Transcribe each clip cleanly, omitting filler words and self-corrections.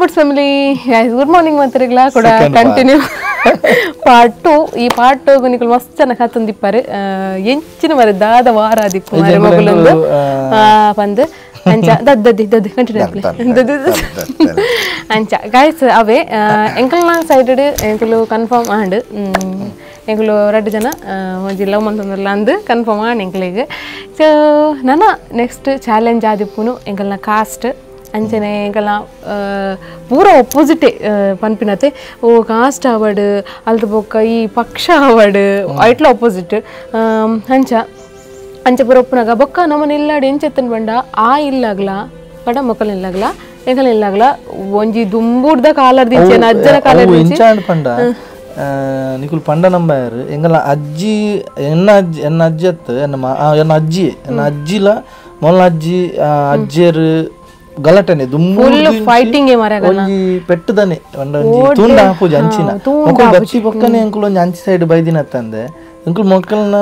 Buds family guys, good morning ಮಾತ್ರಿಗ್ಲಾ ಕೂಡ continue part 2. ಈ part 2 ನಿಕುಲು ಮಸ್ತ್ ಜನ ಕಾತೊಂದಿಪ್ಪರು ಎಂಚಿನ ಮರೆ ದಾದ ವಾರ ದಿಕ್ಕು ಮರೆ ಮಗುಲೊಂದು ಪಂದ್ ಅಂಚ ದದ್ದದಿ ದದ್ದಿ ಕಂಟಿನ್ಯೂ ಅಂಚ ಗೈಸ್. ಅವೇ ಎಂಕಲ್ನ ಸೈಡ್ ಎಂಕುಲು ಕನ್ಫರ್ಮ್ ಆಂಡ್ ಎಂಕುಲು ರಡ್ಡು ಜನ ಒಂಜಿ ಲವ್ ಮಂತೊಂದುಲ್ಲ ಅಂದ್ ಕನ್ಫರ್ಮ್ ಆಂಡ್ ಎಂಕಲೆಗ್. ಸೊ ನನ ನೆಕ್ಸ್ಟ್ ಚಾಲೆಂಜ್ ಆದಿಪ್ಪುನು ಎಂಕಲ್ನ ಕಾಸ್ಟ್ ಅಂಚನೆ ಎಂಕಲ್ನ ಪೂರ ಒಪ್ಪೋಸಿಟೇ ಪನ್ಪಿನತೆ. ಓ ಕಾಸ್ಟ್ ಆವಡ್ ಅಲ್ತ ಬೊಕ್ಕ ಈ ಪಕ್ಷ ಆವಡ್ ಐಟ್ಲ ಒಪ್ಪೋಸಿಟ್ ಅಂಚ ಅಂಚ ಪೂರ ಒಪ್ಪುನಾಗ ಬೊಕ್ಕ ನಮ್ಮನ ಇಲ್ಲಾಡ್ ಎಂಚೆತ್ತನ್ ಬಂಡ ಆ ಇಲ್ಲಾಗ್ಲ ಪಡ ಮೊಕಲ್ ಇಲ್ಲಾಗ್ಲ ಎಂಕಲ್ ಇಲ್ಲಾಗ್ಲ ಒಂಜಿ ದುಂಬುಡ್ದ ಕಾಲರ್ ದಿಂಚೆ ಅಜ್ಜನ ಕಾಲರ್ ದಿಂಚೆ ಪಂಡ ನಿಕುಲು ಪಂಡ ನಂಬಾರು ಎಂಗಲ ಅಜ್ಜಿ ಎನ್ನ ಅಜ್ಜಿ ಎನ್ನ ಅಜ್ಜಿ ಅತ್ತು ಎನ್ನ ಎನ್ನ ಅಜ್ಜಿ ಎನ್ನ ಅಜ್ಜಿಲ ಮೊಲ್ಲ ಅಜ್ಜಿ ಅಜ್ಜಿಯರು ಗಲಾಟೆನೆ ದುಂಬು ಫೈಟಿಂಗ್ ಒಂಜಿ ಪೆಟ್ಟುದನೆ ಒಂಜಿ ತುಂಡ ಹಾಪುಜಿ ಅಂಚಿನ ಮೊಕುಲು ಬಚ್ಚಿ ಬೊಕ್ಕನೆ ಎಂಕುಲು ಒಂಜಿ ಅಂಚಿ ಸೈಡ್ ಬೈದಿನ ತಂದೆ ಎಂಕುಲು ಮೊಕ್ಕಲ್ನ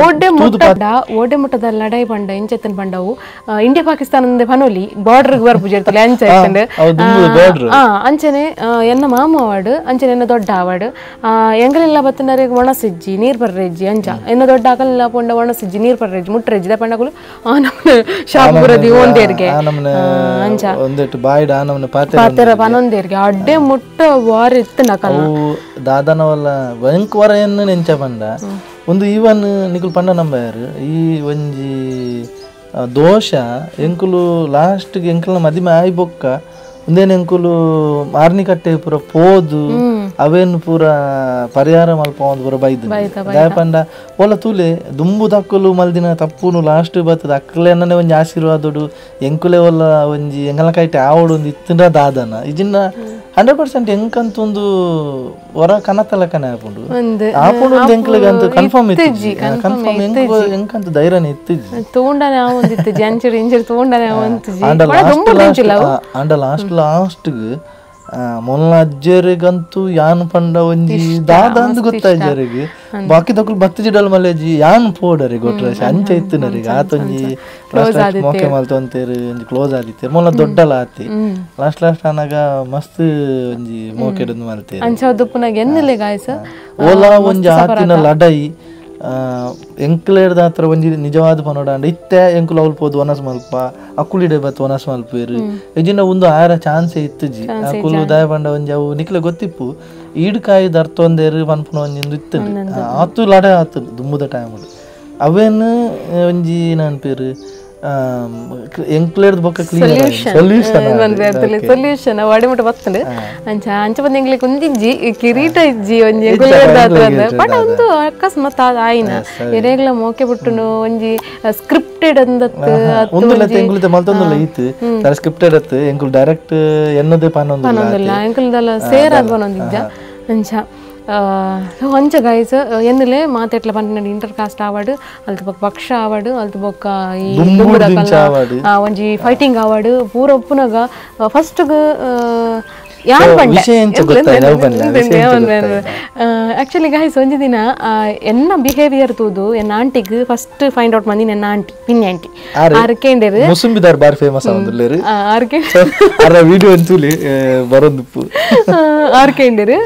ಓಡೆ ಮುಟ್ಟದ ಓಡೆ ಮುಟ್ಟದ ಲಡಾಯಿ ಪಂಡ ಇಂಚೆತ್ತನ್ ಪಂಡವು ಇಂಡಿಯಾ ಪಾಕಿಸ್ತಾನ ಪನೋಲಿ ಬಾರ್ಡರ್ ಬರ್ಪುಜಿ ಇರ್ತಲೆ ಅಂಚ ಇತ್ತಂಡೆ ಅಂಚನೆ ಎನ್ನ ಮಾಮ ಅವಾರ್ಡ್ ಅಂಚನೆ ಎನ್ನ ದೊಡ್ಡ ಅವಾರ್ಡ್ ಎಂಗಲೆಲ್ಲ ಬತ್ತನರಿಗೆ ಒಣಸಿಜ್ಜಿ ನೀರ್ ಬರ್ರೆಜ್ಜಿ ಅಂಚ ಎನ್ನ ದೊಡ್ಡ ಅಕಲೆಲ್ಲ ಪೊಂಡ ಒಣಸಿಜ್ಜಿ ನೀರ್ ಬರ್ರೆಜ್ಜಿ ಮುಟ್ರೆಜ್ಜಿ the ಪಂಡಗುಲು ಶಾಪುರದಿ ಒಂದೇರ್ಗೆ ಅಂಚ ಒಂದೆಟ್ಟು ಬಾಯ್ಡ ನಮ್ಮನೆ ಪಾತೆರ ಪನೊಂದೇರ್ಗೆ ಅಡ್ಡೆ ಮುಟ್ಟ ವಾರ ಇತ್ತು ನಕಲ ದಾದನವಲ್ಲ ಎಂಕ್ ವರ ಎನ್ನ ನೆಂಚ ಪಂಡ ಒಂದು ಈವನ್ ನಿಕುಲು ಪಂಡ ನಂಬಾರು ಈ ಒಂಜಿ ದೋಷ ಎಂಕುಲು ಲಾಸ್ಟ್ಗೆ ಎಂಕಲ್ನ ಮದಿಮೆ ಆಯಿ ಬೊಕ್ಕ ಒಂದೇನು ಎಂಕುಲು ಮಾರ್ನಿ ಕಟ್ಟೆ ಪೂರ ಪೋದು ಅವೇನು ಪೂರ ಪರಿಹಾರ ಮಲ್ಪ ಒಂದು ಪೂರ ಬೈದು ದಾಯ ಪಂಡ ಓಲ ತೂಲೆ ದುಂಬು ತಕ್ಕಲು ಮಲ್ದಿನ ತಪ್ಪುನು ಲಾಸ್ಟ್ ಬರ್ತದೆ ಅಕ್ಕಲೆನ್ನನೆ ಒಂಜಿ ಆಶೀರ್ವಾದೋಡು ಎಂಕುಲೆ ಒಲ್ಲ ಒಂಜಿ ಎಂಗಲ ಕೈಟೆ ಆವಡು ಒಂದು ಇತ್ತಿನ ದಾದನ ಇಜಿನ್ನ 100% ಎಂಕಂತ ಒಂದು ಹೊರ ಕನತಲಕನೆ ಆಪುಂಡು ಆಪುಂಡು ಒಂದು ಎಂಕಲೆಗಂತ ಕನ್ಫರ್ಮ್ ಇತ್ತಿಜಿ ಕನ್ಫರ್ಮ್ ಎಂಕಂತ ಧೈರ್ಯನೇ ಇತ್ತಿಜಿ ತೋಂಡನೆ ಆವೊಂದು ಇತ್ತಿಜಿ ಅಂಚಡಿ ಇಂಚಡಿ ತೋಂಡನೆ ಆವೊಂತಿಜಿ ಆಂಡ ಲಾಸ್ಟ್ ಲಾಸ್ಟ್ ಲಾಸ್ಟ್ಗ್ ಮೊಲ್ಲ ಅಜ್ಜರಿಗಂತೂ ಯಾನ್ ಪಂಡ ಒಂಜಿ ದಾದ ಅಂದ್ ಗೊತ್ತಾಯ್ಜರಿಗೆ ಬಾಕಿ ದಕ್ಕುಲು ಬತ್ತಿಜಿಡಲ್ ಮಲ್ಲೇಜಿ ಯಾನ್ ಪೋಡರಿ ಗೊಟ್ರ ಅಂಚ ಇತ್ತಿನರಿಗೆ ಆತೊಂಜಿ ಮೋಕೆ ಮಲ್ತೊಂತೇರು ಒಂಜಿ ಕ್ಲೋಸ್ ಆದಿತ್ತೇರು ಮೊಲ್ಲ ದೊಡ್ಡಲ ಆತಿ ಲಾಸ್ಟ್ ಲಾಸ್ಟ್ ಆನಾಗ ಮಸ್ತ್ ಒಂಜಿ ಮೋಕೆಡೊಂದು ಮಲ್ತೇರು ಅಂಚ ದುಪ್ಪುನಾಗ ಎನ್ನಲೆ ಗಾಯ್ಸ್ ಓಲಾ ಒಂಜಿ ಆತಿನ ಲಡೈ ಎಂಕುಲೇರ್ದ ಹತ್ರ ಒಂಜಿ ನಿಜವಾದ ಪನೋಡಾಂಡ ಇತ್ತೆ ಎಂಕುಲು ಅವ್ಲು ಪೋದು ಒನಸ್ ಮಲ್ಪ ಅಕ್ಕುಲಿಡೆ ಬತ್ತು ಒನಸ್ ಮಲ್ಪೇರು ಇಜಿನ ಒಂದು ಆರ ಚಾನ್ಸೇ ಇತ್ತುಜಿ ಅಕುಲು ದಾಯ ಪಂಡ ಒಂಜಿ ಅವು ನಿಕ್ಲೆ ಗೊತ್ತಿಪ್ಪು ಈಡ್ಕಾಯಿ ದರ್ತೊಂದೇರು ಪನ್ಪುನ ಒಂಜಿ ಇತ್ತು ಆತು ಲಡೆ ಆತು ದುಂಬುದ ಟೈಮ್ ಅವೇನು ಒಂಜಿ ನನ್ಪೇರು ಎಂಕ್ಲೇರ್ದ ಬೊಕ್ಕ clear solution solution ಅವು ಮುಟ್ಟ ಬತ್ತಂಡು ಅಂಚ ಅಂಚ ಬಂದು ಎಂಗ್ಲಿಕ್ ಒಂದಿಜ್ಜಿ ಕಿರೀಟ ಇಜ್ಜಿ ಒಂಜಿ ಎಂಕುಲೇರ್ದ ಹತ್ರ ಬಟ್ ಒಂದು ಅಕಸ್ಮಾತ್ ಆಯ್ನ ಎರೆಗ್ಲ ಮೋಕೆ ಬಿಟ್ಟುನು ಒಂಜಿ ಸ್ಕ್ರಿಪ್ಟೆಡ್ ಅಂದತ್ತು ಒಂದುಲ್ಲ ಎಂಕುಲಿತ ಮಲ್ತೊಂದುಲ್ಲ ಇತ್ತು ಸ್ಕ್ರಿಪ್ಟೆಡ್ ಅತ್ತು ಎಂಕುಲು ಡೈರೆಕ್ಟ್ ಎನ್ನದೇ ಪನೊಂದುಲ್ಲ ಎಂಕುಲ್ದಲ್ಲ ಸೇರಾದ್ ಪನೊಂದಿಜ್ಜ ಅಂಚ ಅಂಚ ಗೈಸ್ ಎನ್ನಲೆ ಮಾತೆಟ್ಲ ಪಂಡ ಇಂಟರ್ ಕಾಸ್ಟ್ ಆವಡ್ ಅಲ್ತ ಬೊಕ್ಕ ಪಕ್ಷ ಆವಡ್ ಅಲ್ತ ಬೊಕ್ಕ ಈ ಒಂಜಿ ಫೈಟಿಂಗ್ ಆವಡ್ ಪೂರ ಒಪ್ಪುನಾಗ ಫಸ್ಟ್ ಯಾನ್ ಪಂಡೆ ಆಕ್ಚುಲಿ ಗೈಸ್ ಒಂಜಿ ದಿನ ಎನ್ನ ಬಿಹೇವಿಯರ್ ತೂದು ಎನ್ನ ಆಂಟಿಗ್ first find out ಮಂದಿನ ಎನ್ನ ಆಂಟಿ ಪಿನ್ನಿ ಆಂಟಿ ಆರ್ ಕೇಂಡೇರು ಮುಸುಂಬಿದಾರ್ ಬಾರಿ ಫೇಮಸ್ ಆವೊಂದುಲ್ಲೆರ್ ಆರ್ ಕೆ ಅರ ವಿಡಿಯೋ ಅಂತುಲಿ ಬರೊಂದುಪ್ಪು ಆರ್ ಕೇಂಡೇರು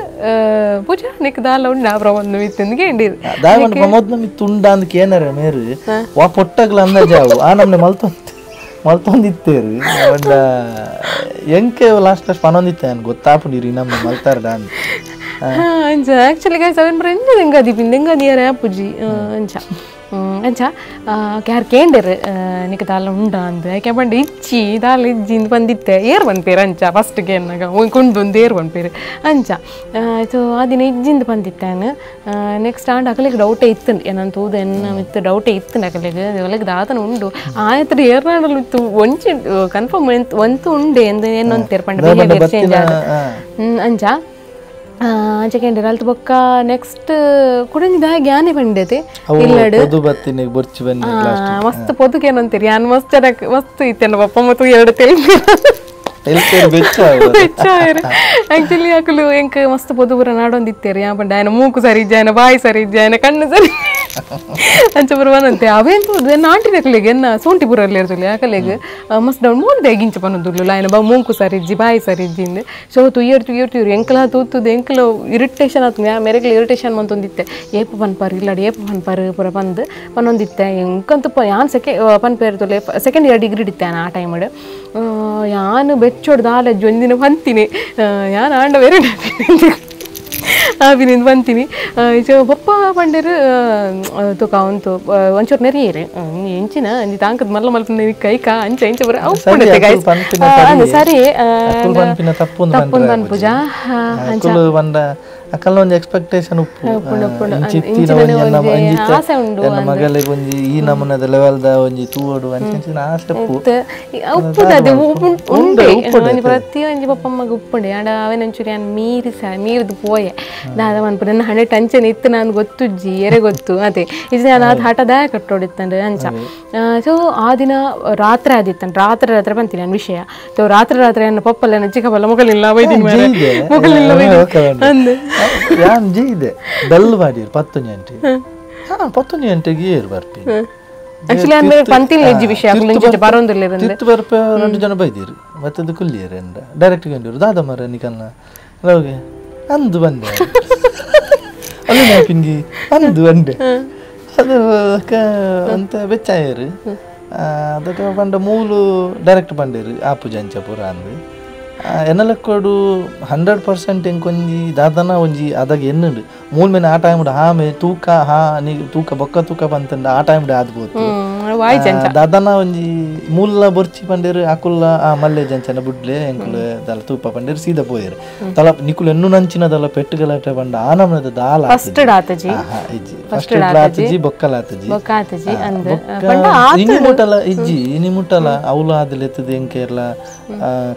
ಪೂಜಾ ನಿಕ್ ದಾಲ ಉಂಡ ಪ್ರಮೋದ್ ಮಿತ್ತಂದು ಕೇಂಡೇರು ದಾಯ ಪಂಡ ಪ್ರಮೋದ್ ಮಿತ್ತು ಉಂಡ ಅಂದ್ ಕೇನರೆ ಮೇರು ವಾ ಪೊಟ್ಟಗ್ಲ ಅಂದಾಜಾವು ಆ ನಮ್ನೆ ಮಲ್ತೊಂದಿತ್ತೇರು ಪಂಡ ಎಂಕೆ ಲಾಸ್ಟ್ ಲಾಸ್ಟ್ ಪನೊಂದಿತ್ತೆ ಅನ್ ಗೊತ್ತಾಪುಂಡಿರಿ ನಮ್ಮ ಮಲ್ತಾರ ಡಾನ್ ಅಂಚ ಆಕ್ಚುಲಿ ಗೈಸ್ ಅವೇನ್ ಪೂರ ಎಂಜ ದೆಂಗದಿ ಪಿನ್ ದೆಂಗದಿಯರ ಆಪುಜಿ ಅಂಚ ಅಂಚ ಯಾರು ಕೇಂಡೇರು ನಿಕ್ ದಾಲ ಉಂಡ ಅಂದ್ ಯಾಕೆ ಪಂಡ ಇಚ್ಚಿ ದಾಲ ಇಜ್ಜಿ ಇಂದ್ ಬಂದಿತ್ತೆ ಏರ್ ಪನ್ಪೇರು ಅಂಚ ಫಸ್ಟ್ ಕೇನ್ನಾಗ ಕುಂಡು ಏರ್ ಪನ್ಪೇರು ಅಂಚ ಸೊ ಆ ದಿನ ಇಜ್ಜಿಂದ ಬಂದಿತ್ತಾನು ನೆಕ್ಸ್ಟ್ ಆಂಡ್ ಅಕಲಿಗೆ ಡೌಟೇ ಇತ್ತು ಏನಂತ ತೂದು ಎನ್ನ ಮಿತ್ತು ಡೌಟೇ ಇತ್ತು ಅಕಲಿಗೆ ಅಕಲಿಗೆ ದಾತನ ಉಂಡು ಆಯ್ತು ಏರ್ನಾಡಲು ಇತ್ತು ಒಂಚಿ ಕನ್ಫರ್ಮ್ ಒಂತು ಉಂಡೆ ಎಂದು ಏನಂತೇರು ಪಂಡ ಬಿಹೇವಿಯರ್ ಚೇಂಜ್ ಆದ ಅಂಚ ಅಂಚ ಕೇಂಡೇರು ಅಲ್ತ ಬೊಕ್ಕ ನೆಕ್ಸ್ಟ್ ಕುಡಂಜಿದ ಜ್ಞಾನಿ ಪಂಡೇತೆ ಇಲ್ಲಡು ಮಸ್ತ್ ಪೊದುಕೆ ಏನಂತೀರಿ ಯಾನ್ ಮಸ್ತ್ ಚೆನ್ನಾಗಿ ಮಸ್ತ್ ಇತ್ತೇನ ಪಪ್ಪ ಮತ್ತು ಎರಡು ತೆಲಿಪಿ ಆಕ್ಚುಲಿ ಅಕುಲು ಎಂಕ್ ಮಸ್ತ್ ಪೊದು ಪೂರ ನಾಡೊಂದಿತ್ತೇರು ಯಾ ಪಂಡ ಆಯನ ಮೂಕು ಸರಿ ಇಜ್ಜಿ ಆಯನ ಬಾಯಿ ಸರಿ ಇಜ್ಜಿ ಆಯನ ಕಣ್ಣು ಸರಿ ಅಂಚ ಬರುವನಂತೆ ಅವೇಂತು ಎನ್ನ ಆಂಟಿನಕಲೆಗೆ ಎನ್ನ ಸೋಂಟಿ ಪುರಲ್ಲಿ ಇರ್ತಲ್ಲ ಯಾಕಲೆಗೆ ಮಸ್ತ್ ಡೌನ್ ಮೂರ್ದೆ ಗಿಂಚ ಪನ್ನೊಂದುರ್ಲು ಲಾಯನ ಬಾ ಮೂಂಕು ಸರಿಜ್ಜಿ ಬಾಯಿ ಸರಿಜ್ಜಿ ಇಂದು ಸೊ ತುಯ್ಯರ್ ತುಯ್ಯರ್ ತುಯ್ಯರ್ ಎಂಕಲ ತೂತುದು ಎಂಕಲ ಇರಿಟೇಷನ್ ಆತು ಮೆರೆಗ್ಲ ಇರಿಟೇಷನ್ ಮಂತೊಂದಿತ್ತೆ ಏಪ ಪನ್ಪಾರು ಇಲ್ಲಾಡಿ ಏಪ ಪನ್ಪಾರು ಪುರ ಬಂದು ಪನ್ನೊಂದಿತ್ತೆ ಎಂಕಂತೂ ಯಾನ್ ಸೆಕೆ ಪನ್ಪೇರ್ ತೊಲೆ second year degree ಇತ್ತೆ ಆ ಟೈಮ್ ಯಾನು ಬೆಚ್ಚೋಡ್ದು ಆಲಜ್ಜಿ ಒಂದಿನ ಪಂತೀನಿ ಯಾನ್ ಆಂಡ ಬೇರೆ ಆಪಿನಿಂದ ಬಂತೀನಿ ಸೊ ಪಪ್ಪ ಪಂಡೇರು ತುಕ ಉಂತು ಒಂಚೂರು ನೆರಿಯೇರು ಎಂಚಿನ ಅಂಜಿ ತಾಂಕದ ಮಲ್ಲ ಮಲ್ಪ ಕೈಕ ಅಂಚ ಇಂಚ ಬರ ಅವು ಸರಿ ತಪ್ಪು ಪನ್ಪುಜ ಅಕಲ್ನ ಒಂಜಿ ಎಕ್ಸ್ಪೆಕ್ಟೇಷನ್ ಉಪ್ಪು ಆಸೆ ಉಂಡು ಮಗಲಿಗೆ ಒಂಜಿ ಈ ನಮೂನೆದ ಲೆವೆಲ್ ದ ಒಂಜಿ ತೂವೊಡು ಅಂಚಿನ ಆಸೆ ಉಪ್ಪು ಉಪ್ಪುದದೆ ಉಂಡು ಒಂಜಿ ಪ್ರತಿ ಒಂಜಿ ಪಪ್ಪಮ್ಮಗ ಉಪ್ಪುಂಡು ಆಂಡ ಅವೇನೊಂಚೂರು ಯಾನ್ ಮೀರಿ ಸ ಮೀರಿದು ಪೋಯೆ ದಾದ ಮನ್ಪು ನನ್ನ ಹಣೆ ಟಂಚನ್ ಇತ್ತು ನಾನು ಗೊತ್ತುಜ್ಜಿ ಎರೆ ಗೊತ್ತು ಅದೇ ಇದು ನಾನು ಅದು ಹಠದಾಯ ಕಟ್ಟೋಡಿತ್ತಂಡು ಅಂಚ ಸೊ ಆ ದಿನ ರಾತ್ರಿ ಆದಿತ್ತಂಡು ರಾತ್ರಿ ರಾತ್ರಿ ಬಂತೀನಿ ನಾನು ವಿಷಯ ಸೊ ರಾತ್ರಿ ರಾತ್ರಿ ನನ್ನ ಪಪ್ಪಲ್ಲ ನನ್ನ ಚಿಕ್ಕಪ್ಪಲ್ಲ ಮೊಗಲಿಲ್ಲ ಬೈದಿನಿ ಮೊಗಲಿಲ್ಲ ಬೈದಿನಿ ಅಂದು ಯಾನ್ ಜೀದೆ ಬೆಲ್ ಮಾಡಿರು 10 ಗಂಟೆ ಹಾ 10 ಗಂಟೆಗೆ ಏರು ಬರ್ತೀನಿ ಆಕ್ಚುಲಿ ಅಂದ್ರೆ ಪಂತಿಲ್ ಎಜ್ಜಿ ವಿಷಯ ಅಕುಲು ಬರೋಂದಿಲ್ಲ ತಿತ್ತು ಬರ್ಪ 2 ಜನ ಬೈದಿರು ಮತ್ತದು ಕುಲ್ಲಿಯರು ಎಂದ ಡೈರೆಕ್ಟ್ ಗಂಡಿರು ದಾದ ಮರ ನಿಕಲ್ನ ಹೋಗಿ ಅಂದು ಬಂದೆ ಅಲ್ಲಿ ನಾಪಿಂಗಿ ಅಂದು ಬಂದೆ ಅದು ಅಂತ ಬೆಚ್ಚಾಯರು ಅದಕ್ಕೆ ಪಂಡ ಮೂಲು ಡೈರೆಕ್ಟ್ ಬಂಡೇರು ಆಪು ಜಂಚ ಪೂರ ಅಂದು ಎನ್ನಲಕ್ಕೋಡು 100% ಎಂಕೊಂಜಿ ದಾದನ ಒಂಜಿ ಅದಾಗ ಎನ್ನುಂಡು ಮೂಲ್ ಮೇಲೆ ಆ ಟೈಮ್ ಹಾ ಮೇ ತೂಕ ಹಾ ನೀ ತೂಕ ಬೊಕ್ಕ ತೂಕ ಬಂತಂಡ ಆ ಟೈಮ್ ಆದ್ಬೋದು ದಾದನ ಒಂಜಿ ಮೂಲ ಬೊರ್ಚಿ ಪಂಡೇರು ಅಕುಲ್ಲ ಆ ಮಲ್ಲೆ ಜಂಚನ ಬುಡ್ಲೆ ಎಂಕುಲು ದಲ ತೂಪ ಪಂಡೇರು ಸೀದಾ ಪೋಯರು ತಲ ನಿಕುಲು ಎನ್ನು ನಂಚಿನ ದಲ ಪೆಟ್ಟುಗಲಾಟ ಪಂಡ ಆ ನಮನದ ದಾಲ ಫಸ್ಟ್ ಆತಜಿ ಬೊಕ್ಕಲ ಆತಜಿ ಇನಿ ಮುಟ್ಟಲ ಇಜ್ಜಿ ಇನಿ ಮುಟ್ಟಲ ಅವಳು ಆದಲೆತ್ತದ ಎಂಕೇರ್ಲ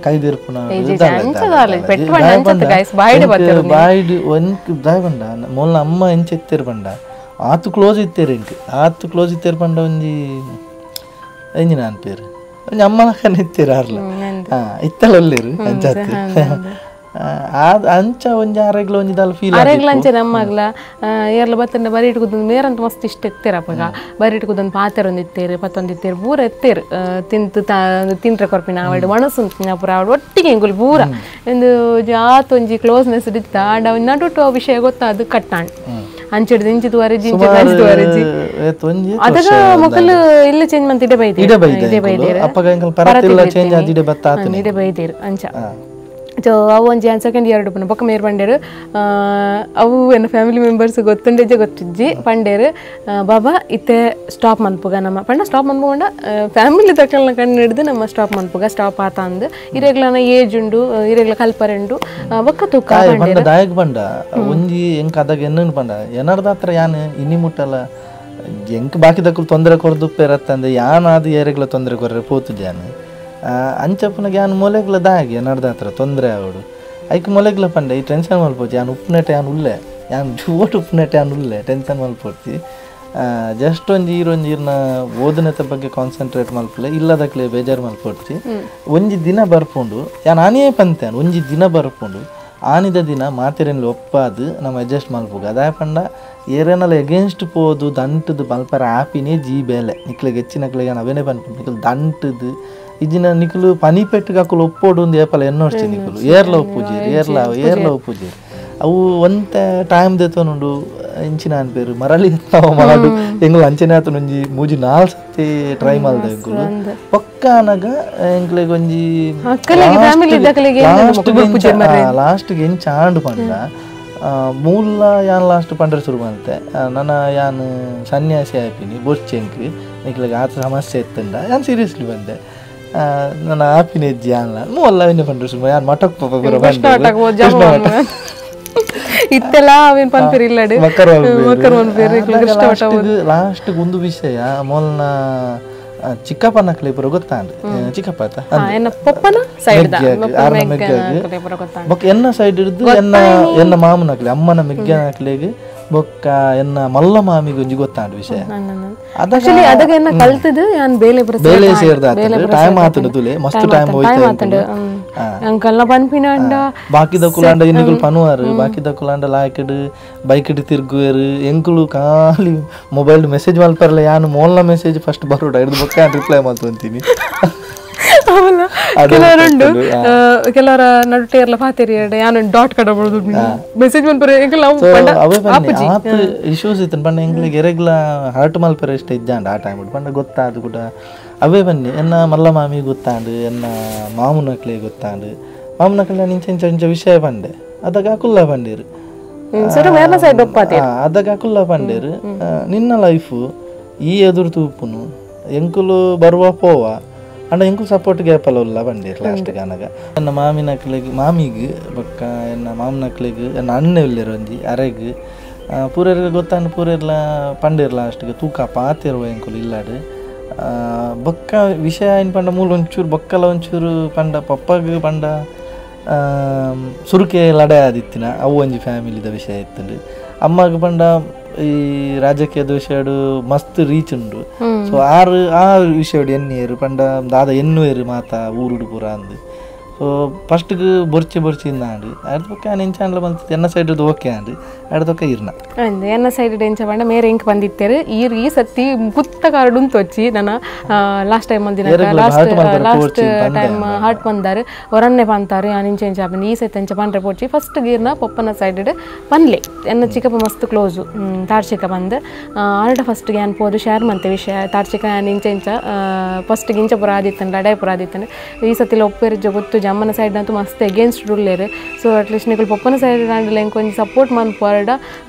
ಕೈದಿರ್ಪುನ ಬಾಯ್ಡ್ ಒಂಕ್ ದಾಯ್ ಬಂಡ ಮೊಲ್ಲ ಅಮ್ಮ ಎಂಚ ಎತ್ತೇರು ಬಂಡ ಆತು ಕ್ಲೋಸ್ ಇತ್ತೇರು ಎಂಕ್ ಆತು ಕ್ಲೋಸ್ ಇತ್ತೇರು ಬಂಡ ಒಂಜಿ ಎಂಜಿನ ಅನ್ಪೇರು ಒಂಜಿ ಅಮ್ಮನ ಕಣ್ಣು ಇತ್ತೇರು ಆರ್ಲ ಹಾ ಇತ್ತಲ ಒಲ್ಲೇರು ಅಂಚಾತ್ ಅಂಚ ಒಂಜಿ ಆರೆಗ್ಲ ಒಂಜಿ ದಾಲ ಫೀಲ್ ಆರೆಗ್ಲ ಅಂಚೆ ನಮ್ಮಗ್ಲ ಏರ್ಲ ಬತ್ತಂಡ ಬರಿ ಇಟ್ಕುದೊಂದು ಮೇರಂತ ಮಸ್ತ್ ಇಷ್ಟ ಎತ್ತೇರು ಅಪ್ಪಗ ಬರಿ ಇಟ್ಕುದೊಂದು ಪಾತೆರ ಒಂದು ಇತ್ತೇರು ಪತ್ತೊಂದು ಇತ್ತೇರು ಪೂರ ಎತ್ತೇರು ತಿಂತು ತಿಂಟ್ರೆ ಕೊರ್ಪಿನ ಆವಡು ಮಣಸು ಪೂರ ಆವಡು ಒಟ್ಟಿಗೆ ಎಂಗುಲು ಪೂರ ಒಂದು ಆತ ಒಂಜಿ ಕ್ಲೋಸ್ನೆಸ್ ಇತ್ತ ಆಂಡ ಒಂಜಿ ನಡುಟು ವಿಷಯ ಗೊತ್ತಾದು ಕಟ್ಟಾಣ್ ಅಂಚಿಡ್ದು ಇಂಚಿ ತುವರೆಜಿ ಇಂಚಿ ತುವರೆಜಿ ಅದಗ ಮೊಕಲು ಇಲ್ಲ ಚೇಂಜ್ ಮಂತ್ ಇಡೆ ಬೈದೇರು ಇಡೆ ಬೈದೇರು ಇಡೆ ಬೈದೇರು ಅಂಚ ಸೊ ಅವು ಒಂಜಿ ಸೆಕೆಂಡ್ ಇಯರ್ ಪುನ ಬೊಕ್ಕ ಮೇರ್ ಪಂಡೇರು ಅವು ಎನ್ನ ಫ್ಯಾಮಿಲಿ ಮೆಂಬರ್ಸ್ ಗೊತ್ತುಂಡೆಜೆ ಗೊತ್ತಿಜ್ಜಿ ಪಂಡೇರು ಬಾಬಾ ಇತ್ತೆ ಸ್ಟಾಪ್ ಮನ್ಪುಗ ನಮ್ಮ ಪಂಡ ಸ್ಟಾಪ್ ಮನ್ಪುಗೊಂಡ ಫ್ಯಾಮಿಲಿ ತಕ್ಕಲ್ನ ಕಣ್ಣು ಹಿಡಿದು ನಮ್ಮ ಸ್ಟಾಪ್ ಮನ್ಪುಗ ಸ್ಟಾಪ್ ಆತ ಅಂದು ಇರೆಗ್ಲನ ಏಜ್ ಉಂಡು ಇರೆಗ್ಲ ಕಲ್ಪರೆಂಡು ಬೊಕ್ಕ ತೂಕ ಪಂಡ ದಾಯಕ್ ಪಂಡ ಒಂಜಿ ಎಂಕ ಅದಾಗ ಎನ್ನ ಪಂಡ ಎನ್ನರ್ದ ಹತ್ರ ಯಾನ್ ಇನಿ ಮುಟ್ಟಲ್ಲ ಎಂಕ್ ಬಾಕಿ ದಕ್ಕಲು ತೊಂದರೆ ಕೊರ್ದು ಪೇರತ್ತಂದೆ ಯಾನಾದ ಏರೆಗ್ಲ ತೊಂದರೆ ಕೊರ್ರೆ ಪೋತು ಜಾನು ಅಂಚಪ್ಪನಿಗೆ ಯಾನ್ ಮೊಲೆಗ್ಲ ದಾಗಿ ಎನ್ನರ್ದ ಹತ್ರ ತೊಂದರೆ ಆವಡು ಐಕ್ ಮೊಲೆಗ್ಲ ಪಂಡ ಈ ಟೆನ್ಷನ್ ಮಲ್ಪೋಚಿ ಯಾನ್ ಉಪ್ಪುನೆಟ ಯಾನ್ ಉಲ್ಲೆ ಯಾನ್ ಜೋಟ್ ಉಪ್ಪುನೆಟ ಯಾನ್ ಉಲ್ಲೆ ಟೆನ್ಷನ್ ಮಲ್ಪೋಡ್ತಿ ಜಸ್ಟ್ ಒಂಜಿ ಈರೊಂಜಿ ಈರ್ನ ಓದನೆತ ಬಗ್ಗೆ ಕಾನ್ಸಂಟ್ರೇಟ್ ಮಲ್ಪಲೆ ಇಲ್ಲದಕ್ಲೆ ಬೇಜಾರು ಮಲ್ಪೋಡ್ತಿ ಒಂಜಿ ದಿನ ಬರ್ಪುಂಡು ಯಾನ್ ಆನಿಯೇ ಪಂತೆ ಒಂಜಿ ದಿನ ಬರ್ಪುಂಡು ಆನಿದ ದಿನ ಮಾತೆರೆನ್ಲ ಒಪ್ಪಾದು ನಮ್ಮ ಅಡ್ಜಸ್ಟ್ ಮಲ್ಪುಗ ಅದಾಯ ಪಂಡ ಏರೇನಲ್ಲ ಎಗೇನ್ಸ್ಟ್ ಪೋದು ದಂಟದು ಮಲ್ಪರ ಆಪಿನೇ ಜೀ ಬೇಲೆ ನಿಕ್ಲೆಗೆ ಹೆಚ್ಚಿನಕ್ಲೆಗೆ ಅವೇನೇ ಪನ್ಪುಂಡು ನಿಕ್ಲು ದಂಟದು ಇಜಿನ ನಿಕ್ಲು ಪನಿಪೆಟ್ಟಿಗೆ ಅಕುಲು ಒಪ್ಪೋಡು ಒಂದು ಏಪಲ ಎನ್ನೋಡ್ಚಿ ನಿಕ್ಲು ಏರ್ಲ ಒಪ್ಪುಜೀರು ಏರ್ಲ ಏರ್ಲ ಒಪ್ಪುಜೀರು ಅವು ಒಂತೆ ಟೈಮ್ ದೆತ್ತೊನುಂಡು ಇಂಚಿನ ಅನ್ಪೇರು ಮರಳಿ ಎತ್ತಾವ ಮಾಡು ಎಂಗುಲು ಅಂಚನೆ ಆತನ ಒಂಜಿ ಮೂಜಿ ನಾಲ್ ಸತಿ ಟ್ರೈ ಮಲ್ದ ಎಂಗುಲು ಪಕ್ಕ ಅನಗ ಎಂಕ್ಲೆಗ್ ಒಂಜಿ ಲಾಸ್ಟ್ಗೆ ಎಂಚ ಆಂಡು ಪಂಡ ಮೂಲ ಯಾನ್ ಲಾಸ್ಟ್ ಪಂಡ್ರೆ ಶುರು ಬಂತೆ ನನ್ನ ಯಾನ್ ಸನ್ಯಾಸಿ ಆಪಿನಿ ಬೊರ್ಚಿ ಎಂಕ್ ನಿಕ್ಲೆಗ್ ಆತ ಸಮಸ್ಯೆ ಇತ್ತಂಡ ಯಾನ್ ಸೀರಿಯಸ್ಲಿ ಬಂದೆ ನನ್ನ ಆಪಿನ ಹೆಜ್ಜೆ ಅಲ್ಲ ಮೂವಲ್ಲ ವಿನ್ನೆ ಪಂಡ್ರೆ ಶುರು ಯಾನ್ ಮಠಕ್ ಪಾಪ ಇತ್ತೆಲ್ಲ ಅವೇನ್ ಪನ್ಪೇರು ಇಲ್ಲಡು ಲಾಸ್ಟ್ ಒಂದು ವಿಷಯ ಮೊಲ್ನ ಚಿಕ್ಕಪ್ಪನ ಪೂರ ಗೊತ್ತಾಂಡ್ ಚಿಕ್ಕಪ್ಪ ಬೊಕ್ಕ ಎನ್ನ ಸೈಡ್ ಹಿಡಿದು ಎನ್ನ ಎನ್ನ ಮಾಮನಕ್ಲೆ ಅಮ್ಮನ ಮೆಗ್ಗನಕ್ಲೆಗ್ ಬೊಕ್ಕ ಎನ್ನ ಮಲ್ಲ ಮಾಮಿಗೆ ಒಂಜಿ ಗೊತ್ತಾಂಡ್ ವಿಷಯ ಬೇಲೆ ಸೇರ್ದ ಟೈಮ್ ಆತಂಡು ತುಲೆ ಮಸ್ತ್ ಟೈಮ್ ಹೋಯ್ತು. ಅಂಕಲ್ನ ಪನ್ಪಿನಾಂಡ ಬಾಕಿ ದಕ್ಕುಲಾಂಡ ಎನ್ನಿಕುಲು ಪನುವಾರು ಬಾಕಿ ದಕ್ಕುಲಾಂಡ ಲಾಯ್ಕಡ್ ಬೈಕ್ ತಿರ್ಗುವೇರು ಎಂಕುಲು ಖಾಲಿ ಮೊಬೈಲ್ ಮೆಸೇಜ್ ಮಲ್ಪರಲ್ಲ ಯಾನು ಮೋಲ್ನ ಮೆಸೇಜ್ ಫಸ್ಟ್ ಬರೋಡ ಹಿಡಿದು ಬೊಕ್ಕ ರಿಪ್ಲೈ ಮಾಡ್ಕೊಂತೀನಿ. ಕೆಲವರುಂಡು ಕೆಲವರ ನಡುಟೇರ್ಲ ಪಾತೆರಿ ಯಾನು ಡಾಟ್ ಕಡ ಬರೋದು ಮೆಸೇಜ್ ಮನ್ಪರೆ ಇಶ್ಯೂಸ್ ಇತ್ತು ಪಂಡ ಎಂಕ್ಲೆಗ್ ಎರೆಗ್ಲ ಹರ್ಟ್ ಮಲ್ಪರೆ ಇಷ್ಟ ಇಜ್ಜಾಂಡ ಆ ಟೈಮ್ ಪಂಡ ಗೊತ್ತಾದು ಕೂಡ ಅವೇ ಬನ್ನಿ ಎನ್ನ ಮಲ್ಲ ಮಾಮಿ ಗೊತ್ತಾಂಡು ಎನ್ನ ಮಾಮುನಕ್ಲೆ ಗೊತ್ತಾಂಡು ಮಾಮುನಕ್ಲೆ ಇಂಚ ಇಂಚ ಇಂಚ ವಿಷಯ ಪಂಡೆ ಅದಾಗ ಅಕುಲ್ಲ ಪಂಡೇರು ಅದಾಗ ಅಕುಲ್ಲ ಪಂಡೇರು ನಿನ್ನ ಲೈಫು ಈ ಎದುರು ತೂಪುನು ಎಂಕುಲು ಬರುವ ಪೋವ ಅಂಡ ಎಂಕು ಸಪೋರ್ಟ್ ಗ್ಯಾಪಲ್ಲ ಉಲ್ಲ ಬಂಡೀರ್ ಲಾಸ್ಟ್ ಕಾನಗ ಎನ್ನ ಮಾಮಿನಕ್ಲೆಗ್ ಮಾಮಿಗ್ ಬೊಕ್ಕ ಎನ್ನ ಮಾಮನಕ್ಲೆಗ್ ಎನ್ನ ಅಣ್ಣೆ ಉಲ್ಲೆರ್ ಒಂಜಿ ಅರೆಗ್ ಪೂರೆರ್ಗ್ ಗೊತ್ತಾಂಡ ಪೂರೆರ್ಲ ಪಂಡೇರ್ ಲಾಸ್ಟ್ಗೆ ತೂಕ ಪಾತೆರುವ ಎಂಕುಲು ಇಲ್ಲಾಡ್ ಬೊಕ್ಕ ವಿಷಯ ಏನು ಪಂಡ ಮೂಲ ಒಂಚೂರು ಬೊಕ್ಕಲ ಒಂಚೂರು ಪಂಡ ಪಪ್ಪಗ್ ಪಂಡ ಸುರುಕೆ ಲಡೆ ಆದಿತ್ತಿನ ಅವು ಒಂಜಿ ಫ್ಯಾಮಿಲಿದ ವಿಷಯ ಇತ್ತುಂಡು. ಅಮ್ಮಗ್ ಪಂಡ ಈ ರಾಜಕೀಯದ ವಿಷಯಡು ಮಸ್ತ್ ರೀಚ್ ಉಂಡು. ಸೊ ಆರು ಆ ವಿಷಯಡು ಎನ್ನಿಯರು ಪಂಡ ದಾದ ಎನ್ನುವೇರು ಮಾತಾ ಊರುಡು ಪೂರ ಅಂದು. ಸೊ ಫಸ್ಟ್ಗೆ ಬೊರ್ಚಿ ಬೊರ್ಚಿ ಇಂದಾಂಡು ಅಡ್ದ ಬೊಕ್ಕ ಎಂಚಾಂಡ್ಲ ಬಂತು ಎನ್ನ ಸೈಡ್ ಓಕೆ ಆಂಡ್ ಅಡ್ದೊಕ್ಕ ಇರ್ನ ಅಂದ್ ಎನ್ನ ಸೈಡ್ ಎಂಚ ಪಂಡ ಮೇರೆ ಎಂಕ್ ಬಂದಿತ್ತೇರು ಈರ್ ಈ ಸತಿ ಕುತ್ತ ಕಾರ್ಡ್ ಉಂತೊಚ್ಚಿ ನನ್ನ ಲಾಸ್ಟ್ ಟೈಮ್ ಬಂದಿನ last time heart ಬಂದಾರು ಹೊರನ್ನೆ ಪಂತಾರು ಯಾನ್ ಇಂಚ ಇಂಚ ಬಂದು ಈ ಸತಿ ಎಂಚ ಪಂಡ್ರೆ ಪೋಚಿ ಫಸ್ಟ್ ಗೀರ್ನ ಪೊಪ್ಪನ ಸೈಡ್ ಪನ್ಲೆ ಎನ್ನ ಚಿಕ್ಕಪ್ಪ ಮಸ್ತ್ ಕ್ಲೋಸು ತಾರ್ಚಿಕ ಬಂದು ಆರ್ಡ ಫಸ್ಟ್ ಯಾನ್ ಪೋದು ಶೇರ್ ಮಂತೆ ವಿಷಯ ತಾರ್ಚಿಕ ಯಾನ್ ಇಂಚ ಇಂಚ ಫಸ್ಟ್ ಇಂಚ ಪುರ ಆದಿತ್ತಂಡ ಲಡಾಯಿ ಪುರ ಆದಿತ್ತಂಡ ಈ ಸತಿಲ ಒಪ್ಪೇರು ಗೊತ್ತು ಅಮ್ಮನ ಸೈಡ್ ಅಂತೂ ಮಸ್ತ್ ಎಗೇನ್ಸ್ಟ್ ಉಲ್ಲೇರು. So at least ನಿಕುಲು ಪೊಪ್ಪನ ಸೈಡ್ ಆಂಡಲ ಎಂಕ್ ಒಂಜಿ ಸಪೋರ್ಟ್ ಮನ್ಪುವಾರ್ಡ